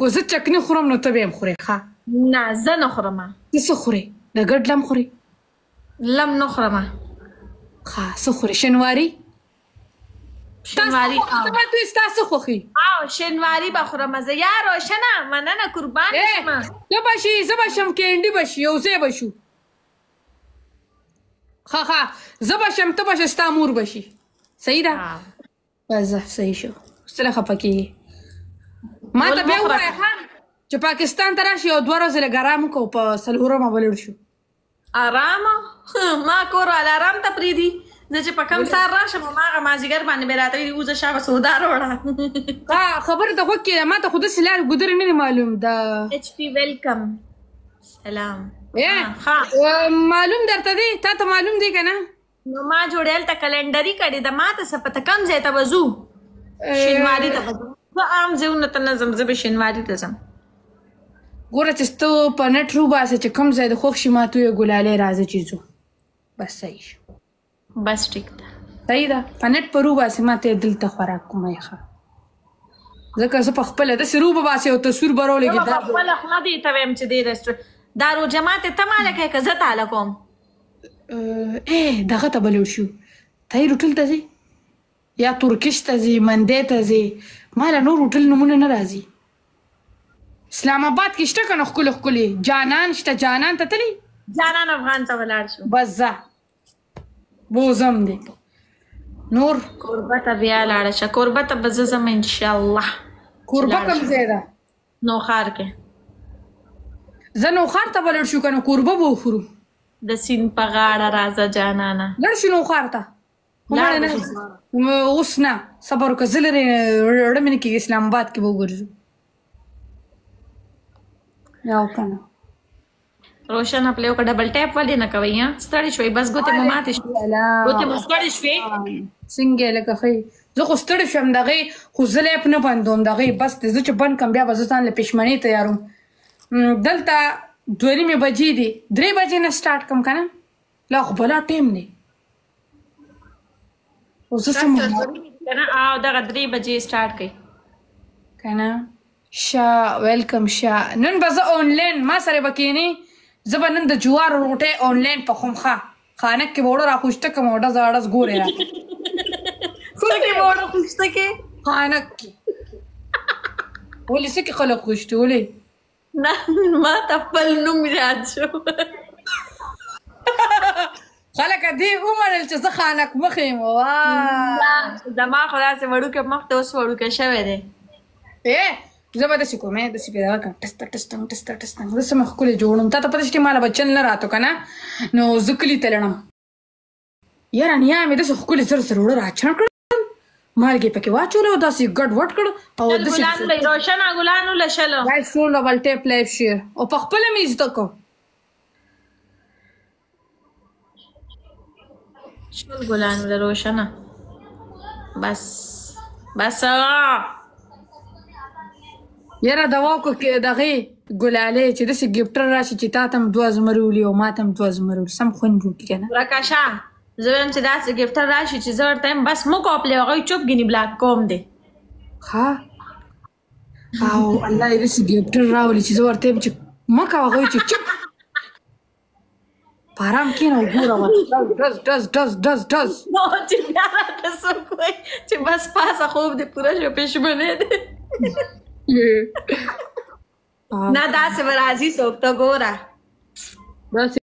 که زه چکني خورم نو ته به هم خورې ښه؟ نه، زه نه خورم. ته څه خورې؟ د ګډ لم خورې؟ لم نه خورم. ښه، څه خورې؟ شنواري؟ شنواری. ته ما ته ستا څه خوښي؟ او شنواری به خورم زه. یا روشنه، مننه، قربان شم. ته به شي، زه به شم، کینډي به شي، یو ځای به شو. ښه ښه، زه به شم، ته به شې، ستا مور به شي. صحیح ده؟ بس ځه، صحیح شو. څه خفه کېږي؟ ما ته بیا ووایه ښه چې پاکستان ته راشي او 2 ورځې لږ ارام وکړو، په څلورمه به لاړ شو. آرام؟ ما کور والا آرام ته پرېږدي؟ زه چې په کم سار راشم، هماغه مازدیګر باندې به راته ویلي، وځه شابه سودا راوړه. ها، خبره ته غوږ کېده. ما ته خو داسې لارې ګودرې نه دي معلوم د ایچ پی ویلکم، سلام. معلوم درته دی؟ تا ته معلوم دی که نه؟ نو ما جوړې هلته کلنډري کړې ده، ما ته څه پته کوم ځای ته به ځو. شینواري ته به ځو. زه عام ځایونو ته نه ځم، زه به شینواري ته ځم. ګوره چې ته په نټ روباسې چې کوم ځای د خوښ شي، ما ته ووایه ګلالۍ راځه چې ځو، بس صحیح شو. بس ټیک ده، صحیح ده. په نټ په روباسې، ما ته دلته خوراک کومه ښه، ځکه زه په خپله داسې روبه باسې او تصویر به راولېږې. په خپله خوله دې ته وایم چې دې رسټورانټ دا روژه ماتې ته ماله کوې که زه تاله کوم؟ دغه ته به لاړ شو، تایر هوټل ته ځې یا ترکش ته ځې، مندې ته ځې؟ ما له نور هوټل نومونه نه راځي. اسلام آباد کې شته که نه ښکلي ښکلي؟ جانان شته، جانان ته تللی؟ جانان افغان ته ولاړ شو. بس ځه، بوزم دی نور. کوربه ته بیا لاړه شه. کوربه ته به زه ځم انشاءالله. کوربه کوم ځای ده؟ نوښار کې. زه نوښار ته به لاړ شو که نه، کوربه به وخورو. د سیند په غاړه راځه جانانه. لاړ شو نوښار ته؟ اوس نه، صبر وکړه، زه لرې ړه مې نه کېږي. اسلام آباد کې به وګرځو یا که نه؟ روشنه پلې وکړه. ډبل ټیپ ولې نه کوئ؟ ستړي شوئ؟ بس ګوتې مو ماتې شوې، ګوتې مو ستړې شوې. څنګه لکه ښه؟ زه خو ستړې شوم دغې، خو زه لیپ نه بندوم دغې. بس دی، زه چې بند کړم بیا به زه ځان له پښمنۍ تیاروم. دلته 2:30 بجې دي، 3 بجې نه سټارټ کړم که نه؟ لا خو بلا ټایم دی. خو زه څه او دغه 3 بجې سټارټ کړئ که نه؟ شا ویلکم شا. نن به زه آنلاین، ما سره به کښېنې. زه به نن د جوارو روټۍ آنلاین پخوم. ښه، خانک کې به اوړه راخوشته کړم او ډز اړز ګورې راته. څه کې به اوړه خوشته کې؟ خانک کې. ولې، څه کې خلک خوشتي؟ ولې؟ نه، ما ته خپل نوم یاد شو. خلک دې ومنل چې زه خانک مخې یم. واه، زما خو داسې وړوکی مخ دی، اوس وړوکی شوی دی. زه به داسې کوم، داسې پې دغه کړم، ټس ټس ټنګ ټس ټس ټنګ. زه څه ښکلې جوړوم. تا ته پته شته، ما له به چل نه راتو که نه، نو زه کلي ته لاړم. یاره نیا مې داسې ښکلې زر زر اوړه راچڼ کړل، مالګې پکې واچوله او داسې ګډ وډ کړ او داسې ګلان له روشنه ګلانو له شلو. ګایز ټول ډبل ټیپ لایف شیر او په خپله مې زده کو. 20 ګلان له روشنه. بس بس. یاره دوا کو کې دغې ګلالې چې داسې ګفټر راشي چې تا ته هم 2 زمري ولي او ما ته هم 2 زمري ولي، سم خوند وکړي که نه؟ ورکه شه. زه وایم چې داسې ګفټر راشي چې زه ورته وایم بس مو کوه پلې، هغوی چوپ ګیني بلاک کوم دی. ښه، او الله یې داسې ګفټر راولي چې زه ورته وایم چې مه کوه، هغوی چې چوپ په آرام کښېنه او ګوره ورته ډز ډز ډز ډز ډز. نو چې بیا راته څوک وایي چې بس پاسه خوب دې پوره شو، پښمنې دی. نه، داسې به راځي څوک، ته ګوره. داسې